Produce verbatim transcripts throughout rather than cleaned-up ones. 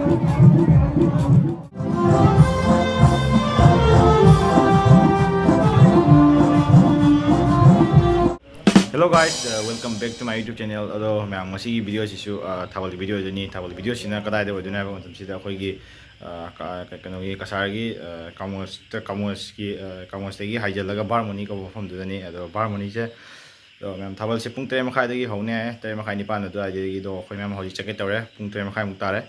Hello guys, uh, welcome back to my YouTube channel. ꯑꯗꯣ ꯃꯌꯥꯝ, ꯉꯁꯤꯒꯤ video ꯁꯤꯁꯨ, uh, ꯊꯥꯕꯜꯒꯤ video ꯑꯣꯏꯗꯣꯏꯅꯤ꯫ ꯊꯥꯕꯜꯒꯤ video ꯁꯤꯅ ꯀꯗꯥꯏꯗ ꯑꯣꯏꯗꯣꯏꯅꯣ ꯍꯥꯏꯕ ꯃꯇꯝꯁꯤꯗ, ꯑꯩꯈꯣꯏꯒꯤ, uh, ꯀ-, ꯀ-, ꯀꯩꯅꯣꯒꯤ ꯀꯁꯥꯔꯒꯤ, uh, ꯀꯥꯃꯣꯁꯇ, ꯀꯥꯃꯣꯁꯀꯤ, uh, ꯀꯥꯃꯣꯁꯇꯒꯤ ꯍꯥꯏꯖꯤꯜꯂꯒ ꯕꯥꯔꯃꯣꯅꯤ ꯀꯧꯕ ꯃꯐꯝꯗꯨꯗꯅꯤ꯫ ꯑꯗꯣ ꯕꯥꯔꯃꯣꯅꯤꯁꯦ, ꯑꯗꯣ ꯃꯌꯥꯝ, ꯊꯥꯕꯜꯁꯦ ꯄꯨꯡ ꯇꯔꯦꯠ ꯃꯈꯥꯏꯗꯒꯤ ꯍꯧꯅꯤ ꯍꯥꯏ, ꯇꯔꯦꯠ ꯃꯈꯥꯏ ꯅꯤꯄꯥꯟ ꯑꯗꯨꯋꯥꯏꯗꯒꯤ꯫ ꯑꯗꯣ ꯑꯩꯈꯣꯏ ꯃꯌꯥꯝ ꯍꯧꯖꯤꯛ ꯆꯠꯀꯦ ꯇꯧꯔꯦ꯫ ꯄꯨꯡ ꯇꯔꯦꯠ ꯃꯈꯥꯏꯃꯨꯛ ꯇꯥꯔꯦ꯫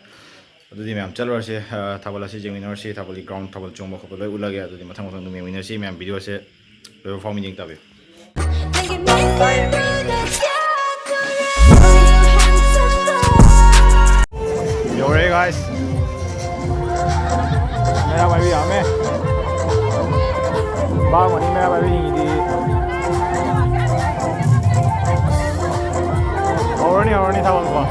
ꯑꯗꯨꯗꯤ ꯃꯌꯥꯝ ꯆꯠꯂꯨꯔꯁꯤ, ꯑ, ꯊꯥꯕꯜ ꯑꯁꯤ ꯌꯦꯡꯃꯤꯟꯅꯔꯁꯤ꯫ ꯊꯥꯕꯜꯒꯤ ground, ꯊꯥꯕꯜ ꯆꯣꯡꯕ ꯈꯣꯠꯄ ꯂꯣꯏ ꯎꯠꯂꯒꯦ꯫ ꯑꯗꯨꯗꯤ ꯃꯊꯪ ꯃꯊꯪ ꯑꯗꯨꯝ ꯌꯦꯡꯃꯤꯟꯅꯔꯁꯤ꯫ ꯃꯌꯥꯝ video ꯁꯦ ꯂꯣꯏꯕ ꯐꯥꯎ ꯃꯤꯠꯌꯦꯡ ꯇꯥꯕꯤꯌꯨ꯫ ꯌꯧꯔꯦ guys꯫ ꯃꯩꯔꯥ ꯄꯥꯏꯕꯤ ꯌꯥꯝꯃꯦ꯫ ꯕꯥꯔꯃꯣꯅꯤ ꯃꯩꯔꯥ ꯄꯥꯏꯕꯤꯁꯤꯡꯒꯤꯗꯤ ꯍꯧꯔꯅꯤ, ꯍꯧꯔꯅꯤ ꯊꯥꯕꯜꯀꯣ꯫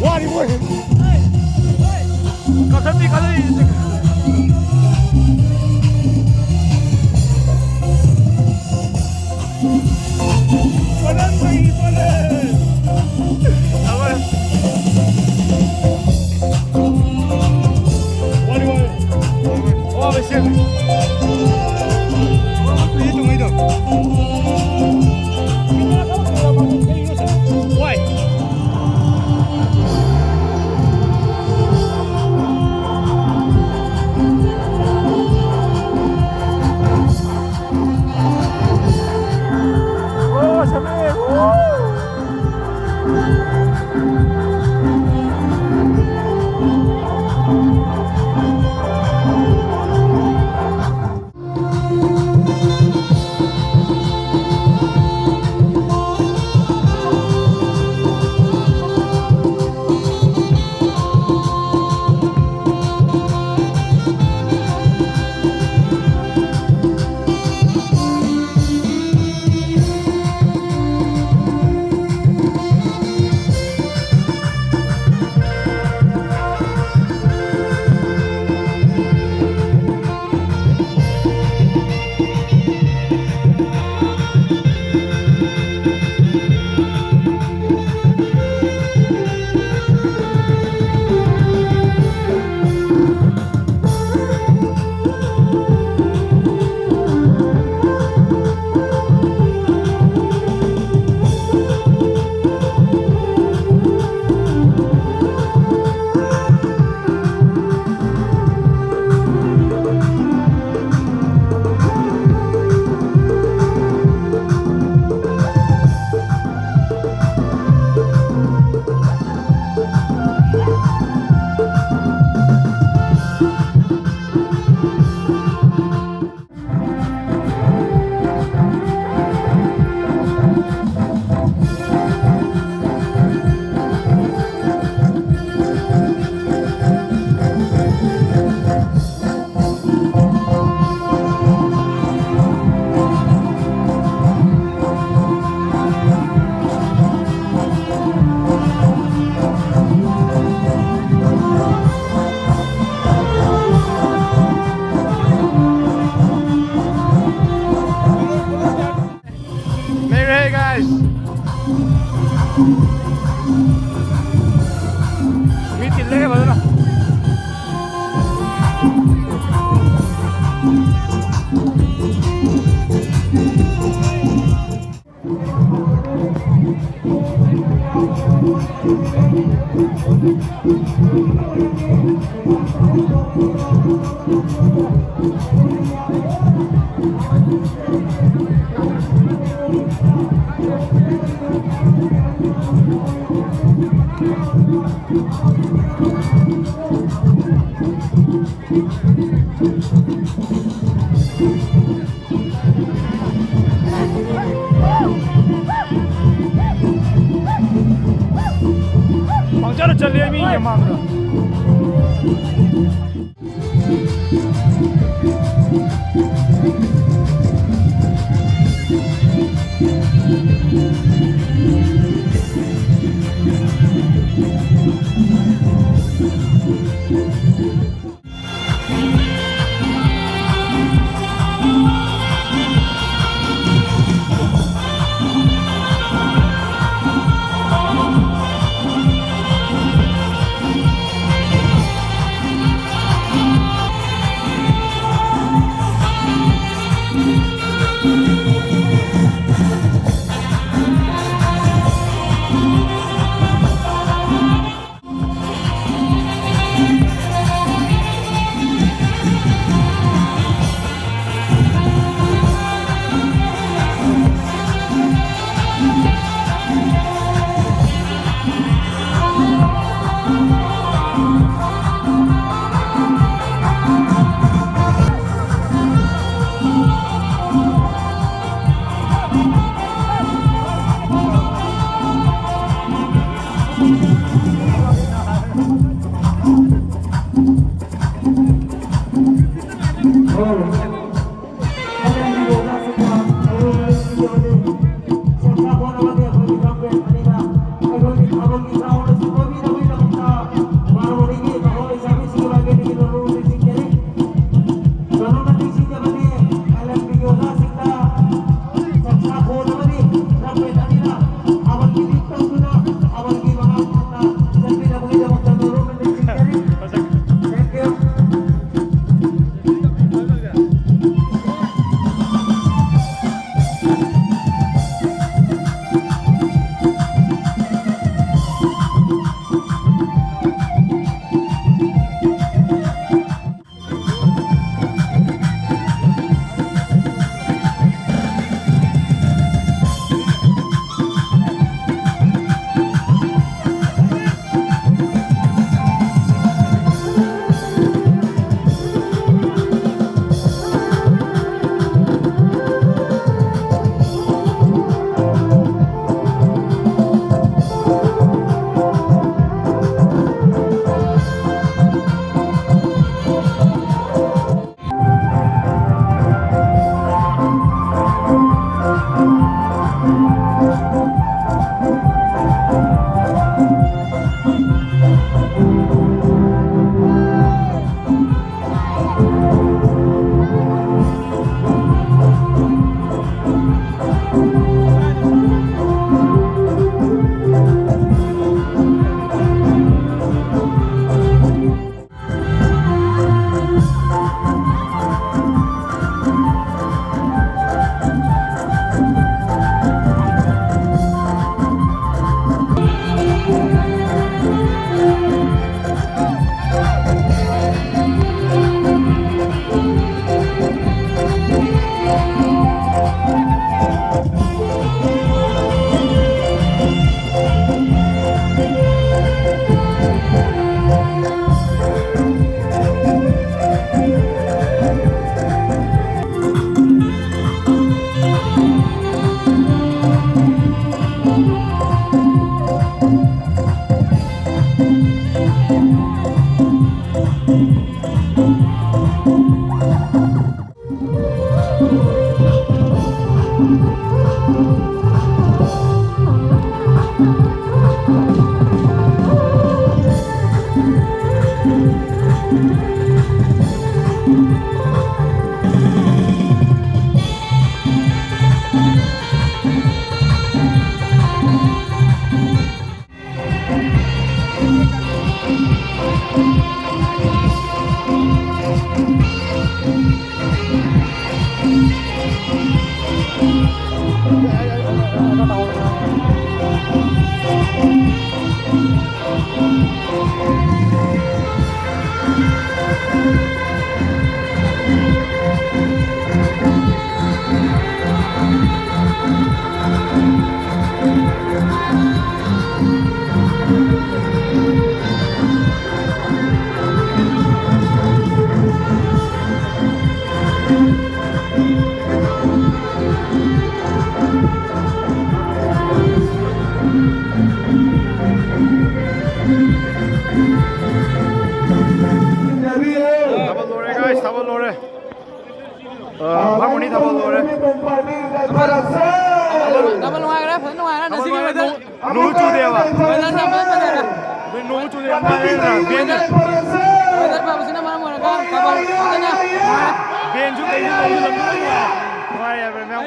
ꯋꯥꯔꯤ ꯑꯣꯏꯔꯦ꯫ ꯀꯥꯈꯠꯄꯤ ꯀꯥꯈꯠꯂꯛꯏꯁꯦ꯫ ꯄꯥꯂꯟ ꯃꯩ ꯄꯥꯂꯟ꯫ ꯋꯥꯔꯤ ꯑꯣꯏꯔꯦ꯫ ꯋꯥꯕ ꯁꯦꯝꯃꯦ꯫ ꯇꯨꯡꯉꯩꯗꯣ, ꯇꯨꯡꯉꯩꯗꯣ꯫ ꯋꯥꯏ꯫ ꯑꯣ, ꯁꯃꯤꯔ꯫ ꯋꯥꯎ꯫ ꯄꯪꯆꯠꯇ ꯆꯠꯂꯦ ꯃꯤꯒꯤ ꯃꯥꯡꯗ꯫ ꯊꯥꯕꯜ ꯂꯣꯏꯔꯦ, guys, ꯊꯥꯕꯜ ꯂꯣꯏꯔꯦ꯫ ꯑ, ꯕꯥꯃꯣꯟꯅꯤ ꯊꯥꯕꯜ ꯂꯣꯏꯔꯦ꯫ ꯊꯥꯕꯜ ꯅꯨꯡꯉꯥꯏꯈ꯭ꯔꯦ, ꯐꯖꯅ ꯅꯨꯡꯉꯥꯏꯈ꯭ꯔꯦ꯫ ꯊꯥꯕꯜ ꯉꯁꯤꯒꯤ ꯅꯨꯡꯉꯥꯏꯈ꯭ꯔꯦ꯫ Weather, ꯅꯣꯡ, ꯅꯣꯡ ꯆꯨꯗꯦꯕ꯫ Weather ꯌꯥꯝ ꯐꯖꯅ ꯐꯖꯔꯦ꯫ ꯑꯗꯨ ꯅꯣꯡ ꯆꯨꯗꯦ, ꯌꯥꯝ ꯅꯨꯡꯉꯥꯏꯔꯦ꯫ ꯕꯦꯟ, weather ꯐꯕꯁꯤꯅ ꯃꯔꯝ ꯑꯣꯏꯔꯒ ꯊꯥꯕꯜ ꯐꯖꯅ ꯅꯨꯡꯉꯥꯏꯔꯦ꯫ ꯕꯦꯟꯁꯨ ꯀꯩꯁꯨ ꯅꯣꯡꯁꯨ ꯂꯝꯕꯤ ꯂꯣꯏ ꯅꯨꯡꯉꯥꯏꯔꯦ꯫ ꯅꯨꯡꯉꯥꯏꯔꯦ, ꯃꯌꯥꯝ꯫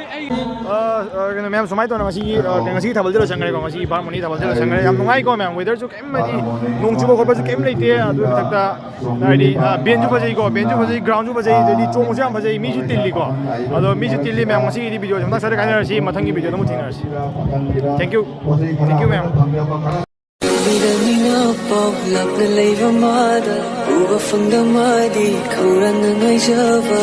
ꯑ, ꯑ, ꯀꯩꯅꯣ, ꯃꯌꯥꯝ, ꯁꯨꯃꯥꯏꯅ ꯇꯧꯅ ꯉꯁꯤꯒꯤ, ꯑ, ꯉꯁꯤꯒꯤ ꯊꯥꯕꯜꯁꯦ ꯂꯣꯏꯁꯟꯈ꯭ꯔꯦꯀꯣ꯫ ꯉꯁꯤꯒꯤ ꯕꯥꯃꯣꯟꯅꯤ ꯊꯥꯕꯜꯁꯦ ꯂꯣꯏꯁꯟꯈ꯭ꯔꯦ꯫ ꯌꯥꯝ ꯅꯨꯡꯉꯥꯏꯀꯣ, ꯃꯌꯥꯝ꯫ Weatherꯁꯨ ꯀꯩꯝ, ꯍꯥꯏꯗꯤ, ꯅꯣꯡ ꯆꯨꯕ ꯈꯣꯠꯄꯁꯨ ꯀꯩꯝ ꯂꯩꯇꯦ꯫ ꯑꯗꯨꯒꯤ ꯃꯊꯛꯇ, ꯍꯥꯏꯗꯤ, ꯑ, ꯕꯦꯟꯁꯨ ꯐꯖꯩꯀꯣ, ꯕꯦꯟꯁꯨ ꯐꯖꯩ, groundꯁꯨ ꯐꯖꯩ, ꯑꯗꯩꯗꯤ ꯆꯣꯡꯕꯁꯨ ꯌꯥꯝ ꯐꯖꯩ, ꯃꯤꯁꯨ ꯇꯤꯜꯂꯤꯀꯣ꯫ ꯑꯗꯣ ꯃꯤꯁꯨ ꯇꯤꯜꯂꯤ, ꯃꯌꯥꯝ꯫ ꯉꯁꯤꯒꯤꯗꯤ videoꯁꯦ ꯃꯇꯥꯡ ꯁ꯭ꯋꯥꯏꯗ ꯀꯥꯏꯅꯔꯁꯤ, ꯃꯊꯪꯒꯤ videoꯗ ꯑꯃꯨꯛ ꯊꯦꯡꯅꯔꯁꯤ꯫ Thank you, thank you, ꯃꯌꯥꯝ꯫ ꯃꯤꯗꯜꯅꯤꯅ ꯄꯥꯎ ꯂꯥꯞꯅ ꯂꯩꯕ ꯃꯥꯗ ꯎꯕ ꯐꯪꯗ ꯃꯥꯗꯤ ꯈꯧꯔꯥꯡꯅ ꯉꯥꯏꯖꯕ꯫